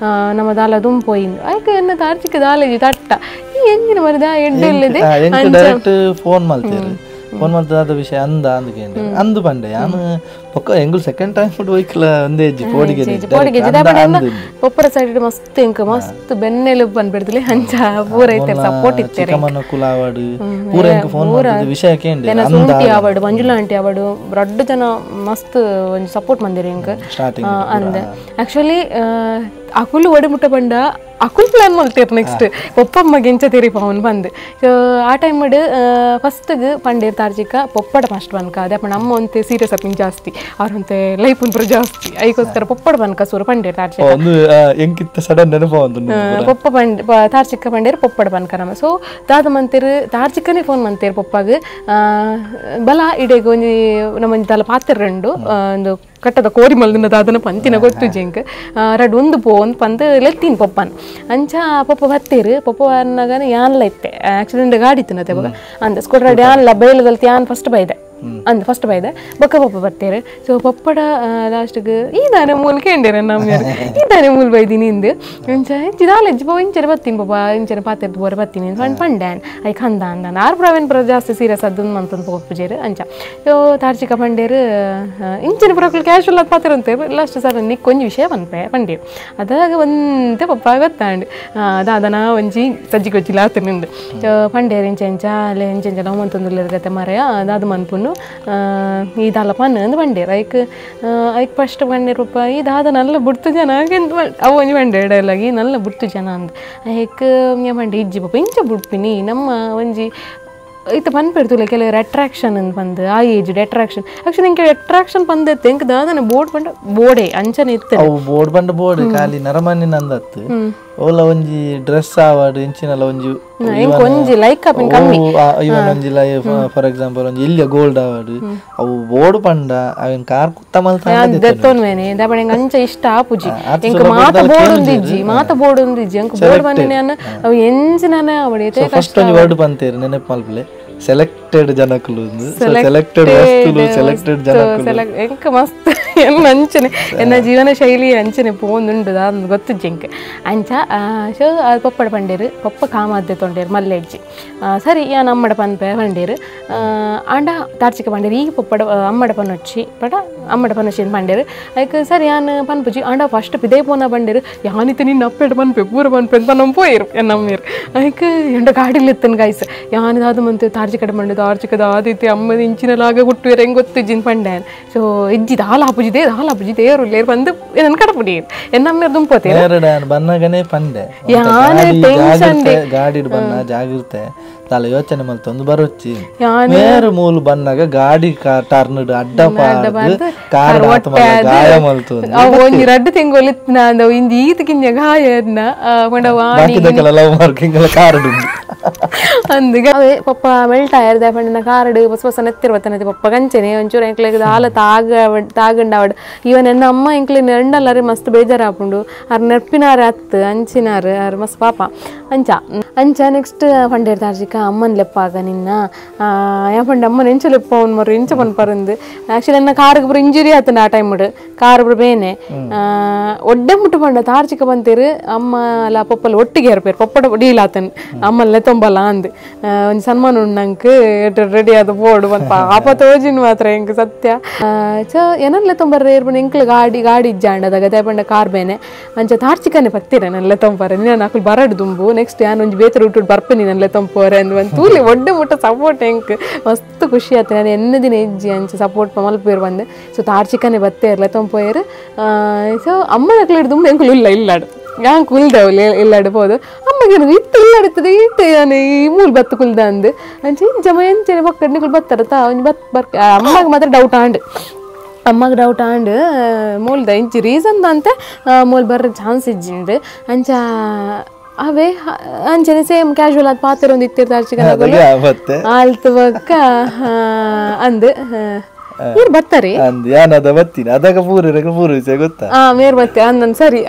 ನಮ್ಮ ದಾಲ ದುಂಪು ಪೋಯಿಂದು ಐಕ್ ಎನ್ನ ತಾರ್ಚಿಕ ದಾಲೇಜಿ ತಟ್ಟ ಈ ಎಂಜಿನ ಮರದ ಎಡ್ಡೆ ಇಲ್ಲದೆ ಡೈರೆಕ್ಟ್ ಫೋನ್ ಮಲ್ತೇರು ಫೋನ್ ಮಲ್ತದಾದ ವಿಷಯ ಅಂದ ಅಂದ್ ಅಂದು ಪಂಡೆ ಯಾನು ಪೊಕ್ಕ ಎಂಗುಲ್ ಸೆಕೆಂಡ್ ಟೈಮ್ ಫುಡ್ ಹೋಯ್ಕಲ ಒಂದೇ ಹೆಜ್ಜೆ ಪೋಡಿಗೆ ಪೋಡಿಗೆ ಪೊಪ್ಪರ ಸೈಡ್ ಮಸ್ತ್ ಎಂಕ್ ಮಸ್ತ್ ಬೆನ್ನೆಲುಬು ಪನ್ಪೆಡ್ತಲೆ ಅಂಚ ಪೂರ ಇತ್ತೆರ್ ಸಪೋರ್ಟ್ ಇತ್ತೆರ್ ಚಿಕ್ಕಮ್ಮನ ಕುಲಾವಡು ಪೂರ ಎಂಕ್ ಫೋನ್ ಮಲ್ತದ ವಿಷಯ ಕೇಂಡೆ ಸುಂಟಿ ಆವಡು ಮಂಜುಳಾ ಆಂಟಿ ಆವಡು ರಡ್ಡು ಜನ ಮಸ್ತ್ ಒಂಜಿ ಸಪೋರ್ಟ್ ಮಂದಿರ ಎಂಕ್ ಅಂದ್ ಆಕ್ಚುಲಿ ಅಕುಲು ಒಡೆ ಮುಟ್ಟ ಪಂಡ ಅಕುಲ್ ಪ್ಲಾನ್ ಮಲ್ತೇರ್ ನೆಕ್ಸ್ಟ್ ಪೊಪ್ಪಮ್ಮಗೆ ಎಂಚ ತೆರಿಪವನ್ ಬಂದು. ಸೊ ಆ ಟೈಮ್ ಫಸ್ಟ್ಗೆ ಪಂಡೇರ್ ತಾರ್ಜಿಕ ಪೊಪ್ಪಡ ಫಸ್ಟ್ ಬನ್ಕ ಅದೇ ಪಂಡ ಅಮ್ಮ ಒಂತೆ ಸೀರಿಯಸ್ ಅಪ್ಪಿನ ಜಾಸ್ತಿ ಅವ್ರಂತೆ ಲೈಫ್ ಪೂರ ಜಾಸ್ತಿ ಐಕೋಸ್ಕರ ಪೊಪ್ಪಡ ಬನ್ಕ ಸೂರು ಪಂಡೇರ್ ತಾರ್ಜಿಕ ಸಡನ್ ನೆನಪು ಪೊಪ್ಪ ಪಂಡ್ ತಾರ್ಚಿಕ ಪಂಡೇರ್ ಪೊಪ್ಪಡ ಬನ್ಕ ನಮ್ಮ. ಸೊ ದಾದ ಮಂತೇರು ತಾರ್ಚಿಕನೇ ಫೋನ್ ಮಂತೇರು ಪೊಪ್ಪಗ್ ಬಲ ಇಡೆಗ್ ಒಂಜಿ ನಮ್ಮೊಂಜಿ ದಾಲ ಪಾತೆರ್ ರೆಂಡು ಒಂದು ಕಟ್ಟದ ಕೋರಿ ಮಲ್ದಿನ ದಾದನ ಪಂತಿನ ಗೊತ್ತು ಜಿಂಕ್ ರಡ್ ಒಂದು ಪೋ ಒಂದು ಪಂದ್ ಲೆತ್ತೀನಿ ಪೊಪ್ಪನ್ ಅಂಚ ಪೊಪ್ಪ ಬತ್ತೇರು ಪೊಪ್ಪ ಅನ್ನಗನ ಯಾನ್ಲ ಇತ್ತೆ ಆಕ್ಸಿಡೆಂಟ್ ಗಾಡಿ ಇತ್ತು ನತ್ತೆ ಬೊಕ ಅಂದ ಸ್ಕೂಟರ್ ಯಾನ್ಲ ಬೈಲುಗಲ್ತಿ ಯಾನ್ ಫಸ್ಟ್ ಬೈದೆ ಅಂದ್ ಫಸ್ಟ್ ಬೈದೆ ಬೊಕ್ಕ ಪೊಪ್ಪ ಬತ್ತೇರು. ಸೊ ಪೊಪ್ಪಡ ಲಾಸ್ಟ್ಗೆ ಈ ದಾನೆ ಮೂಲ ಕೇಂಡೇರ ನಮ್ಮ ಈ ದಾನೆ ಮೂಲ ಬೈದಿನಿ ಇಂದು ಅಂಚ ದಾಲ ಹೆಜ್ಜೆ ಪೋ ಇಂಚನೆ ಬತ್ತೀನಿ ಪೊಪ್ಪ ಇಂಚನೆ ಪಾತೆರ್ದು ಬೋರೆ ಬತ್ತೀನಿ ಪಂಡ್ ಪಂಡ್ಯಾನ್ I ಕಂದ ಅಂದ ಆರು ಪ್ರವೇನ್ ಪುರ ಜಾಸ್ತಿ ಸೀರಿಯಸ್ ಅದನ್ನು ಮಂತಂದು ಪೊಪ್ಪುಜೇರು ಅಂಚ. ಸೊ ತಾರ್ಚಿಕ ಪಂಡೇರು ಇಂಚನೆ ಪುರಕುಲು ಕ್ಯಾಶುವಲ್ ಅದು ಪಾತೆರಂತೆ ಲಾಸ್ಟ್ ಸರ್ ನಿಕ್ ಒಂಜಿ ವಿಷಯ ಪನ್ಪೆ ಪಂಡೇರು ಅದಾಗ ಒಂತೆ ಪಪ್ಪ ಗೊತ್ತಾಂಡ್ ದಾದನ ಒಂಜಿ ಸಜ್ಜಿ ಕೊಚ್ಚಿಲ ಆತನಿಂದು. ಸೊ ಪಂಡೇರು ಇಂಚ ಇಂಚ ಅಲ್ಲೇ ಇಂಚ ಇಂಚ ನಾವು ಮಂತಂದುಲ್ಲೆರ್ ಮರೆಯ ದಾದ ಮನ್ಪುನು ಈ ದಾಲ ಪನ್ ಅಂದ್ ಬಂಡೇರು ಐಕ್ ಐಕ್ ಫಸ್ಟ್ ಬಂಡೇರು ಪಪ್ಪ ಈ ದಾದ ನಲ್ಲ ಬುಡ್ತು ಜನ ಅವು ಒಂಜಿ ಬಂಡೆ ಡೈಲಾಗ್ ಈ ನಲ್ಲ ಬುಡ್ತು ಜನ ಅಂದ್ ಐಕ್ ಬಂಡೆ ಇಜ್ಜಿ ಪಪ್ಪ ಇಂಚ ಬುಡ್ಪಿನಿ ನಮ್ಮ ಒಂಜಿ ಇತ್ತ ಪನ್ಪೆಡ್ತುಲೆ ಕೆಲವರು ಅಟ್ರಾಕ್ಷನ್ ಅಂತ ಬಂದು ಆ age attraction actually ಇಂಕೆ attraction ಬಂದೈತೆ ಎಂಕ್ ದಾದನೆ ಬೋರ್ಡ್ ಪಂಡ ಬೋರ್ಡೆ ಅಂಚನೆ ಇತ್ತು ಅವು ಬೋರ್ಡ್ ಪಂಡ ಬೋರ್ಡ್ ಖಾಲಿ ನರಮಾನಿ ನಂದತ್ತು ಓಲ ಒಂಜಿ ಡ್ರೆಸ್ ಆವಾಡು ಇಂಚಿನಲ ಒಂಜಿ ಒಂಜಿ ಲೈಕ್ ಅಪಿನ್ ಕಮ್ಮಿ ಇವನ್ ಒಂಜಿ life for example ಒಂಜಿ ಎಲ್ಲಿಯ ಗೋಲ್ಡ್ ಆವಾಡು ಅವು ಬೋರ್ಡ್ ಪಂಡ ಅವಿನ ಕಾರ್ ಕುತ್ತ ಮಲ್ತ ದೆತ್ತೊನ್ವೇನೆ ದಾಪಣ ಎಂಕ್ ಅಂಚ ಇಷ್ಟ ಆಪುಜಿ ಎಂಕ್ ಮಾತ ಬೋರ್ಡ್ ಒಂದಿಜ್ಜಿ ಮಾತ ಬೋರ್ಡ್ ಒಂದಿಜ್ಜಿ ಎಂಕ್ ಬೋರ್ಡ್ ಬಂದಿನ ಅವು ಎಂಚಿನನೆ ಆವಡೆ ಫಸ್ಟ್ ಒಂಜಿ ವರ್ಡ್ ಪಂತೇರು ನೆನಪು ಮಲ್ಪಲೆ ಸೆಲೆಕ್ಟೆಡ್ ಜನಕುಲು ಸೆಲೆಕ್ಟೆಡ್ ವಸ್ತುಲು ಸೆಲೆಕ್ಟೆಡ್ ಜನಕುಲು ಎಂಕ್ ಮಸ್ತ್ ಎನ್ನ ಅಂಚನೆ ಎನ್ನ ಜೀವನ ಶೈಲಿ ಅಂಚನೆ ಪೋಂದುಂಡು ದಾದ ಗೊತ್ತುಜ್ಜಿ ಎಂಕ್ ಅಂಚ. ಸೊ ಅದು ಪೊಪ್ಪಡ ಪಂಡೇರು ಪೊಪ್ಪ ಕಾಮಾದ್ದೆ ತೊಂಡೇರು ಮಲ್ಲೆಜ್ಜಿ ಸರಿ ಯಾನ್ ಅಮ್ಮಡ ಪನ್ಪೆ ಪಂಡೇರು ಆಂಡ ತಾರ್ಚಿಕ ಪಂಡೇರು ಈ ಪೊಪ್ಪಡ ಅಮ್ಮಡ ಪನ್ನೊಚ್ಚಿ ಪಡ ಅಮ್ಮಡ ಪನ್ನೊಚ್ಚಿ ಪಂಡೇರು ಐಕ್ ಸರಿ ಯಾನ್ ಪನ್ಪುಜಿ ಆಂಡ ಫಸ್ಟ್ ಪಿದೇ ಪೋನ ಪಂಡೇರು ಯಾನಿತ ನಿನ್ನ ಅಪ್ಪೆಡ ಪನ್ಪೆ ಪೂರ ಪನ್ಪೆ ಅಂತ ನಮ್ಮ ಪೋಯರು ಎನ್ನಮ್ಮೇರು ಐಕ್ ಎಂಡ ಗಾಡಿಲಿ ಎತ್ತನ್ ಗಾಯ್ಸ್ ಯಾನ್ ದಾದ ಮಂತು ತಾರ್ಜಿ ಕಡೆ ಮಂಡು ತಾರ್ಚಿಕದ ಆದಿತ್ಯ ಅಮ್ಮ ಇಂಚಿನಲಾಗ ಹುಟ್ಟುವೆರ್ ಹೆಂಗ್ ಗೊತ್ತಿಜ್ಜಿನ್ ಪಂಡೆ ಸೊ ಇಜ್ಜಿ ದಾಲ ಆಪುಜಿ ದಾಲ ಆಪುಜಿ ದೇವರು ಬಂದು ನನ್ನ ಕಡಪುಡಿ ಎನ್ನ ಅಮ್ಮೇರ್ ದುಂಪೋತೆ ಬನ್ನಗನೇ ಪಂಡೆ ಯಾನೆ ಟೆನ್ಷನ್ ಗಾಡಿ ಬನ್ನ ಜಾಗಿರ್ತೆ ತಾಲ ಯೋಚನೆ ಮಲ್ತೊಂದು ಬರೊಚ್ಚಿ ಮೇರು ಮೂಲು ಬನ್ನಗ ಗಾಡಿ ಟರ್ನ್ ಅಡ್ಡ ಪಾಡ್ದು ಕಾರ್ ಗಾಯ ಮಲ್ತು ಒಂಜಿ ರಡ್ಡು ತಿಂಗೊಲು ಇತ್ತಿನ ಇಂದು ಈತ ಕಿಂಜ ಗಾಯ ಪಂಡ ಬಾಕಿದಕ್ಕೆಲ್ಲ ಲವ್ ಮಾರ್ಕಿಂಗ್ ಕಾರ್ ಅಂದ್ ಅವೇ ಪಪ್ಪ ಮೆಲ್ಟ್ ಆಯರ್ದೆ ಪಂಡ ಕಾರಡು ಹೊಸ ಹೊಸ ನೆತ್ತಿರ್ವತ್ತನತೆ ಪಪ್ಪ ಕಂಚನೆ ಒಂಚೂರು ಎಂಕ್ಲೆಗ್ ದಾಲ ತಾಗ ತಾಗಂಡಾವಡ್ ಇವನ್ ಎನ್ನ ಅಮ್ಮ ಎಂಕ್ಲೆ ನೆಂಡಲ್ಲಾರೆ ಮಸ್ತ್ ಬೇಜಾರಾಪುಂಡು ಆರ್ ನೆರ್ಪಿನಾರೆ ಅತ್ತು ಅಂಚಿನಾರು ಆರ್ ಮಸ್ತ್ ಪಾಪ ಅಂಚ ಅಂಚ ನೆಕ್ಸ್ಟ್ ಪಂಡೇರ್ ತಾರ್ಜಿಕ ಅಮ್ಮನ ಲೆಪ್ಪಾಗ ನಿನ್ನ ಯಾ ಪಂಡ ಅಮ್ಮನ ಎಂಚ ಲೆಪ್ಪ ಅವ್ನು ಮರು ಎಂಚ ಪನ್ಪರಂದು ಆ್ಯಕ್ಚುಲಿ ನನ್ನ ಕಾರಿಗೆ ಪೂರ ಇಂಜುರಿ ಆತನ ಆ ಟೈಮ್ ಕಾರ್ ಪೂರ ಬೇನೆ ಒಡ್ಡೆ ಮುಟ್ಟು ಪಂಡ ತಾರ್ಜಿಕ ಬಂತೀರು ಅಮ್ಮ ಅಲ್ಲ ಪಪ್ಪಲ್ಲ ಒಟ್ಟಿಗೆ ಇರ್ಪೇರು ಪಪ್ಪಡ ಡೀಲ್ ಆತನ್ ಅಮ್ಮಲ್ಲೇ ತೊಂಬಲ್ಲ ಅಂದ್ ಒಂಜಿ ಸನ್ಮಾನ ಉಂಡು ನಂಗೆ ರೆಡಿ ಆದ ಬೋರ್ಡು ಒಂದು ಪಾಪ ತೋಜಿನ ಮಾತ್ರ ಎಂಕ್ ಸತ್ಯ ಚ ಏನನ್ಲೆ ತೊಂಬರ್ರೆ ಇರ್ಬಂಡು ಎಂಕ್ಲು ಗಾಡಿ ಗಾಡಿ ಇಜ್ಜಾಂಡದಾಗ ಅದೇ ಪಂಡ ಕಾರ್ ಬೇನೆ ಅಂಚ ತಾರ್ಚಿಕನೆ ಪತ್ತೀರ ನನ್ಲೆ ತೊಂಬಾರೆ ನೀನು ಅಕುಲು ಬರಡು ದುಂಬು ನೆಕ್ಸ್ಟ್ ಯಾನ್ ಒಂಜಿ ಬೇತರ ಹುಟ್ಟು ಬರ್ಪೆ ನನ್ಲೆ ತೊಂಪೋರೆ ಅಂದ್ ಒಂದು ತೂಲಿ ಒಡ್ಡೆ ಮುಟ್ಟ ಸಪೋರ್ಟ್ ಎಂಕ್ ಮಸ್ತ್ ಖುಷಿ ಆಯ್ತು ನಾನು ಎನ್ನ ದಿನ ಇಜ್ಜಿ ಅಂಚ ಸಪೋರ್ಟ್ ಮಲ್ಪೇರು ಬಂದೆ ಸೊ ತಾರ್ಚಿಕನೆ ಬತ್ತೇ ಇರ್ಲೆ ತೊಂಪೋಯರು ಸೊ ಅಮ್ಮನ ಅಕ್ಲು ದುಂಬು ಎಂಕುಲು ಇಲ್ಲ ಇಲ್ಲಾಡು ಯಾನ್ ಕುಲ್ದೆವು ಇಲ್ಲಾಡು ಪೋದು ಅಮ್ಮಗೆ ಇತ್ತು ಇಲ್ಲಾಡುತ್ತದೆ ಇತ್ತು ಯಾನು ಈ ಮೂಲು ಬತ್ತು ಕುಲ್ದ ಅಂದು ಅಂಚೆ ಇಂಚ ಎಂಚನೆ ಬೊಕ್ಕ ನಿಕುಲು ಬತ್ತಾರ ತಾ ಒಂಜಿ ಬತ್ ಬರ್ಕ ಅಮ್ಮಗೆ ಮಾತ್ರ ಡೌಟ್ ಆಂಡ್ ಅಮ್ಮಗೆ ಡೌಟ್ ಆಂಡ್ ಮೂಲ್ದ ಇಂಚಿ ರೀಸನ್ ಅಂತೆ ಮೂಲ್ ಬರ್ರ ಚಾನ್ಸ್ ಇಜ್ಜಿಂದು ಅಂಚ ಅವೇ ಅಂಚನೆ ಸೇಮ್ ಕ್ಯಾಶುವಲ್ ಆದ ಪಾತ್ರ ಒಂದು ಇತ್ತಿರ್ತಾರೆ ಆಲ್ತು ಬೊಕ್ಕ ಅಂದು ಇವ್ರು ಬರ್ತಾರೆ ಯಾನದ ಬತ್ತೀನಿ ಅದಕ್ಕೆ ಪೂರ ಪೂರ ವಿಷಯ ಗೊತ್ತಾ ಮೇರ್ ಬತ್ತೆ ಅಂದನ್ ಸರಿ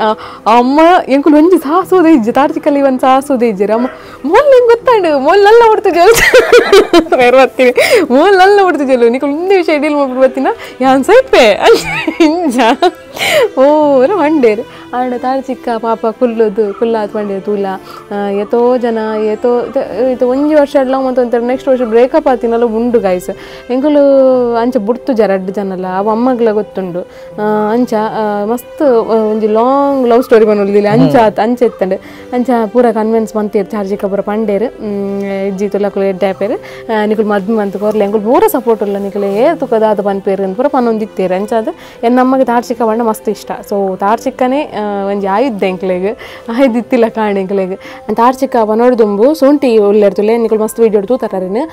ಅಮ್ಮ ಎಂಕುಲು ಒಂಜಿ ಸಾಸೋದೇ ಇಜ್ಜೆ ತಾರ್ಚಿಕಲ್ಲಿ ಒಂದು ಸಾಸೋದೇ ಇಜ್ಜೆ ಅಮ್ಮ ಮೋಲ್ ಹೆಂಗ್ ಗೊತ್ತಾಂಡು ಮೋಲ್ ನಲ್ಲ ಹೊಡ್ತು ಜಲ್ ಮೇರ್ ಬತ್ತೀನಿ ಮೋಲ್ ನಲ್ಲ ಹೊಡ್ತು ಜಲ್ಲು ನಿಕುಲು ಒಂದೇ ವಿಷಯ ಡೀಲ್ ಮಾಡ್ಬಿಟ್ಟು ಬತ್ತೀನ ಯಾನ್ ಸೈಪೆ ಇಂಜ ಓ ಮಂಡೇರು ಆಂಡ ತಾರ್ಚಿಕ್ಕ ಪಾಪ ಕುಲ್ಲುದು ಕುಲ್ಲಾದ್ ಪಂಡೇರು ತೂಲ ಏತೋ ಜನ ಏತೋ ಇದು ಒಂಜಿ ವರ್ಷ ಅಡ್ಲ ಮತ್ತು ನೆಕ್ಸ್ಟ್ ವರ್ಷ ಬ್ರೇಕಪ್ ಆತಿನಲ್ಲ ಉಂಡು ಗಾಯ್ಸ್ ಎಂಕುಲು ಅಂಚ ಬುಡ್ತು ಜರ ರಡ್ಡು ಜನಲ್ಲ ಅವು ಅಮ್ಮಗ್ಲ ಗೊತ್ತುಂಡು ಅಂಚ ಮಸ್ತ್ ಒಂಜಿ long love story ಬಂದಿಲ್ಲ ಅಂಚ ಅಂಚ ಎತ್ತಂಡು ಅಂಚ ಪೂರ ಕನ್ವಿನ್ಸ್ ಮಂತೇರು ಚಾರ್ಜಿಕ ಪೂರ ಪಂಡೇರು ಇಜ್ಜಿ ತುಲಕುಲು ಎಡ್ಡೆ ಆಪೇರು ನಿಕುಲು ಮದ್ಮೆ ಅಂತ ಕೊರ್ಲೆ ಎಂಕುಲು ಪೂರ ಸಪೋರ್ಟ್ ಉಲ್ಲ ನಿಕುಲು ಏ ತುಕದಾದ ಪನ್ಪೇರು ಅಂತ ಪೂರ ಪನ್ನೊಂದಿತ್ತೇರು ಅಂಚ ಅದು ಎನ್ನಮ್ಮಗೆ ತಾರ್ಚಿಕ ಬಣ್ಣ ಮಸ್ತ್ ಇಷ್ಟ ಸೊ ತಾರ್ಚಿಕ್ಕನೇ ಒಂಜಿ ಆಯುದ್ದೆ ಎಂಕ್ಲೆಗ್ ಆಯ್ದಿತ್ತಿಲ್ಲ ಕಾಣ್ ಎಂಕ್ಲೆಗ್ ತಾರ್ಚಿಕ ಪನೋಡ್ದುಂಬು ಸೂಂಟಿ ಉಲ್ಲೆರ್ತುಲೆ ನಿಕುಲು ಮಸ್ತ್ ವೀಡಿಯೋ ತೂತಾರೇನು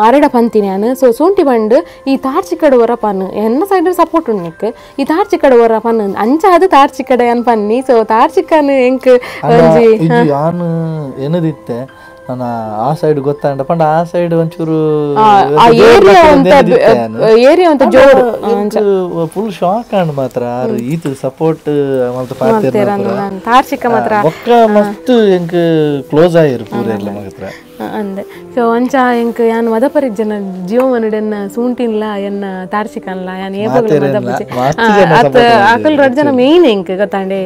ಅರಡ ಪಂತೀನಿ ನಾನು ಸೊ ಸೂಂಟಿ ಬಂಡು ಈ ತಾರ್ಚಿಕಡ ಹೊರ ಪನ್ ಎನ್ನ ಸೈಡ್ ಸಪೋರ್ಟ್ ಉಂಡು ಈ ತಾರ್ಚಿಕಡ ಹೊರ ಪನ್ ಅಂಚ ಅದು ತಾರ್ಚಿಕಡ ಏನ್ ಪನ್ನಿ ಸೊ ತಾರ್ಚಿಕನ್ ಎಂಕ್ ಒಂಜಿ ಯಾನು ಏನದಿತ್ತೆ ನಾನು ಆ ಸೈಡ್ ಗೊತ್ತಾಂಡ ಪಂಡ ಆ ಸೈಡ್ ಒಂಚೂರು ಏರಿಯಾ ಅಂತ ಜೋರು ಫುಲ್ ಶಾಕ್ ಅಂಡ್ ಮಾತ್ರ ಈತ ಸಪೋರ್ಟ್ ಮಲ್ತ ತಾರ್ಚಿಕ ಮಾತ್ರ ಬೊಕ್ಕ ಮಸ್ತ್ ಎಂಕ್ ಕ್ಲೋಸ್ ಆಯಿರು ಪೂರ ಎಲ್ಲ ಮಾತ್ರ ಅಂದೆ ಸೊ ಅಂಚ ಎಂಕ್ ಯಾನ್ ಮದಪರಿಜ್ಜನ ಜೀವಮನುಡೆನ್ನ ಸೂಂಟಿನ್ಲ ಎನ್ನ ತಾರ್ಚಿಕನ್ಲ ಯಾನ್ ಏಪಗ್ಲ ಮದಪುಜಿ ಅತ್ ಅಕುಲ್ ರಡ್ಡ್ ಜನ ಮೇನ್ ಎಂಕ್ ಗೊತ್ತಾಂಡೆ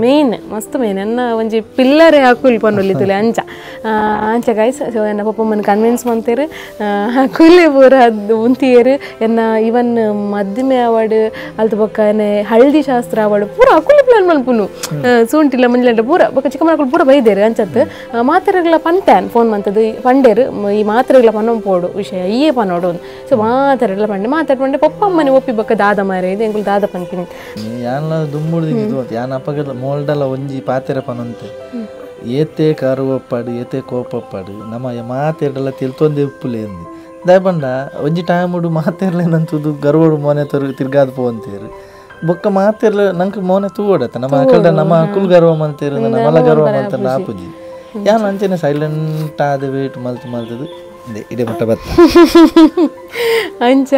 ಮೇನ್ ಮಸ್ತ್ ಮೇನ್ ಎನ್ನ ಒಂಜಿ ಪಿಲ್ಲರೇ ಅಕುಲ್ ಪನ್ನೊಲಿತುಲೆ ಅಂಚ ಅಂಚ ಗೈಸ್ ಸೊ ಎನ್ನ ಪಪ್ಪಮ್ಮನ ಕನ್ವಿನ್ಸ್ ಮಂತೇರು ಅಕುಲೇ ಪೂರ ಉಂತಿಯೇರು ಎನ್ನ ಇವನ್ ಮದ್ಮೆ ಅವಾರ್ಡ್ ಅಲ್ತ ಬೊಕ್ಕ ಎನ್ನ ಹಳದಿ ಶಾಸ್ತ್ರ ಅವಾರ್ಡ್ ಪೂರ ಅಕುಲೆ ಪ್ಲಾನ್ ಮಲ್ಪುನು ಸೂಂಟಿಲ್ಲ ಮಂಜಲಂಡ ಪೂರ ಬೊಕ್ಕ ಚಿಕ್ಕ ಮಕ್ಕಳು ಪೂರ ಬೈದೇರು ಅಂಚತ್ ಮಾತೆರೆಗ್ಲ ಪಂತಾನ್ ಫೋನ್ ಮಂತದ್ದು ಪಂಡೇರು ಈ ಮಾತ್ರೆಗಳ ಪನ್ನೊ ಪೋಡು ವಿಷಯ ಈಯೇ ಪನ್ನೋಡು ಸೊ ಮಾತೆರೆಗ್ಲ ಪಂಡೆ ಮಾತಾಡ್ಪಂಡೆ ಪಪ್ಪಮ್ಮನೆ ಒಪ್ಪಿ ಬೊಕ್ಕ ದಾದ ಮಾರೆ ಇದು ಎಂಕುಲು ದಾದ ಪನ್ಪಿನಿ ಯಾನ್ಲ ದುಂಬುಡ್ದು ಯಾನ್ ಅಪ್ಪಗಲ ಮೋಲ್ಡಲ ಒಂಜಿ ಪಾತೆರ ಪನೊಂತೆ ಏತೆ ಕರುವಪ್ಪಾಡು ಏತೆ ಕೋಪಪ್ಪಾಡು ನಮ್ಮ ಮಾತೆರಡಲ ತಿಳ್ತೊಂದೆ ಉಪ್ಪುಲೇಂದು ದಾಯಪಂಡ ಒಂಜಿ ಟೈಮುಡು ಮಾತೆರ್ಲೇನಂತುದು ಗರ್ವಡು ಮೋನೆ ತರು ತಿರ್ಗಾದ ಪೋಂತೇರು ಬೊಕ್ಕ ಮಾತೆರ್ಲ ನಂಗೆ ಮೋನೆ ತೂವಡತ್ತ ನಮ್ಮ ಅಕಲ್ಡ ನಮ್ಮ ಅಕುಲ್ ಗರ್ವ ಮಲ್ತೇರು ನಮ್ಮಲ ಗರ್ವ ಮಲ್ತಾರ ಆಪುಜಿ ಯಾನ್ ಅಂಚನೆ ಸೈಲೆಂಟ್ ಆದ ವೇಟ್ ಮಲ್ತು ಮಲ್ತದು ಇದೇ ಮುಟ್ಟ ಬತ್ತ ಅಂಚ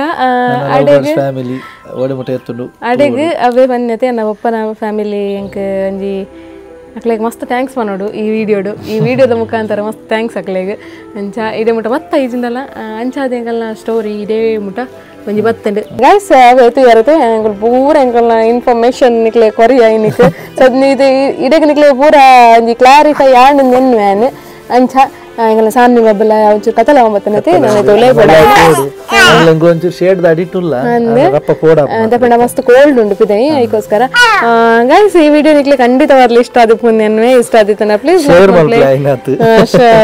ಫ್ಯಾಮಿಲಿ ಓಡೆ ಮುಟ್ಟ ಎತ್ತುಂಡು ಅಡೆಗ್ ಅವೇ ಬನ್ನತೆ ನನ್ನ ಪಪ್ಪನ ಫ್ಯಾಮಿಲಿ ಎಂಕ್ ಒಂಜಿ ಅಕ್ಲೆಗ್ ಮಸ್ತ್ thanks ಪನೋಡು ಈ ವಿಡಿಯೋಡು ಈ ವಿಡಿಯೋದ ಮುಖಾಂತರ ಮಸ್ತ್ thanks ಅಕ್ಲೆಗ್ ಅಂಚ ಇದೇ ಮುಟ್ಟ ಮತ್ತ ಈಜಿಂದಲ್ಲ ಅಂಚ ಅದೇ ಎಂಕಲ್ನ ಸ್ಟೋರಿ ಇದೇ ಮುಟ್ಟ ಒಂಜಿ ಬತ್ತಂಡು ಗೈಸ್ ಅವೇ ತೂಯರತೆ ಎಂಕುಲು ಪೂರ ಎಂಕಲ್ನ ಇನ್ಫಾರ್ಮೇಷನ್ ನಿಕ್ಲೆ ಕೊರಿಯ ಇನಿಕ್ ಸೊ ಇದು ಇಡಕ್ಕೆ ನಿಕ್ಲೆ ಪೂರ ಒಂಜಿ ಕ್ಲಾರಿಫೈ ಆಂಡ್ ಎನ್ನುವೇನು ಅಂಚ ಎಂಗಲ ಸಾನ್ನಿ ಬಬ್ಬಲ ಒಂಚೂರು ಕಥಲ ಬತ್ತನತೆ ನಾನು ತೊಲೆ ಬೋಡ ಒಂಚೂರು ಶೇಡ್ ಅಡಿಟುಲ್ಲ ರಪ್ಪ ಪೋಡ ದಪ್ಪಂಡ ಮಸ್ತ್ ಕೋಲ್ಡ್ ಉಂಡು ಪಿದೈ ಐಕೋಸ್ಕರ ಗೈಸ್ ಈ ವಿಡಿಯೋ ನಿಕ್ಲೆ ಖಂಡಿತವಾಗ್ಲೂ ಇಷ್ಟ ಆದಿಪ್ಪು ನೆನ್ವೆ ಇಷ್ಟ ಆದಿತ್ತನ ಪ್ಲೀಸ್ ಶೇರ್ ಮಲ್ಪ್ಲೆ ಐನಾತ್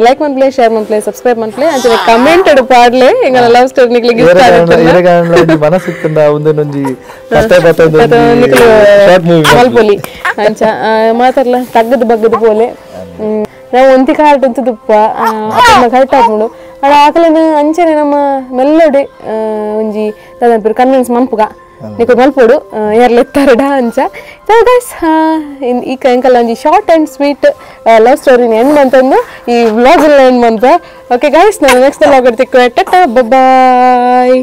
ಲೈಕ್ ಮನ್ಪ್ಲೆ ಶೇರ್ ಮನ್ಪ್ಲೆ ಸಬ್ಸ್ಕ್ರೈಬ್ ಮನ್ಪ್ಲೆ ಅಂಚನೆ ಕಮೆಂಟ್ ಪಾಡ್ಲೆ ಎಂಗಲ ಲವ್ ಸ್ಟೋರಿ ನಿಕ್ಲೆ ಇಷ್ಟ ಆದಿತ್ತನ ಇರಗಾಂಡ್ಲ ಒಂಜಿ ಮನಸ್ಸಿತ್ತಂಡ ಒಂದೊಂಜಿ ಕತೆ ಕತೆ ಒಂಜಿ ಶಾರ್ಟ್ ಮೂವಿ ಮಲ್ಪೊಲಿ ಅಂಚ ಮಾತಾಡ್ಲ ತಗ್ಗದ ಬಗ್ಗದ ಪೋಲೆ ನಾವು ಒಂತಿ ಕಾರ್ಟ್ ಉಂತುದುಪ್ಪ ಅಪ್ಪಮ್ಮ ಕರೆಕ್ಟ್ ಆಪುಂಡು ಅಡ ಆಕಲನ ಅಂಚನೆ ನಮ್ಮ ಮೆಲ್ಲೋಡೆ ಒಂಜಿ ದಾದನ್ಪುರು ಕನ್ವಿನ್ಸ್ ಮನ್ಪುಗ ನಿಕು ಮಲ್ಪೊಡು ಏರ್ಲೆತ್ತಾರಡ ಅಂಚ ಸೊ ಗೈಸ್ ಈ ಎಂಕಲ್ಲ ಒಂಜಿ short and sweet love ಸ್ಟೋರಿನ ಎಂಡ್ ಮಂತಂದು ಈ ವ್ಲಾಗ್ ಎಲ್ಲ ಎಂಡ್ ಮಂತ. ಓಕೆ ಗೈಸ್ ನಾನು ನೆಕ್ಸ್ಟ್ ವ್ಲಾಗ್ ತಿಕ್ಕು. ಟಾಟಾ, ಬಾಯ್.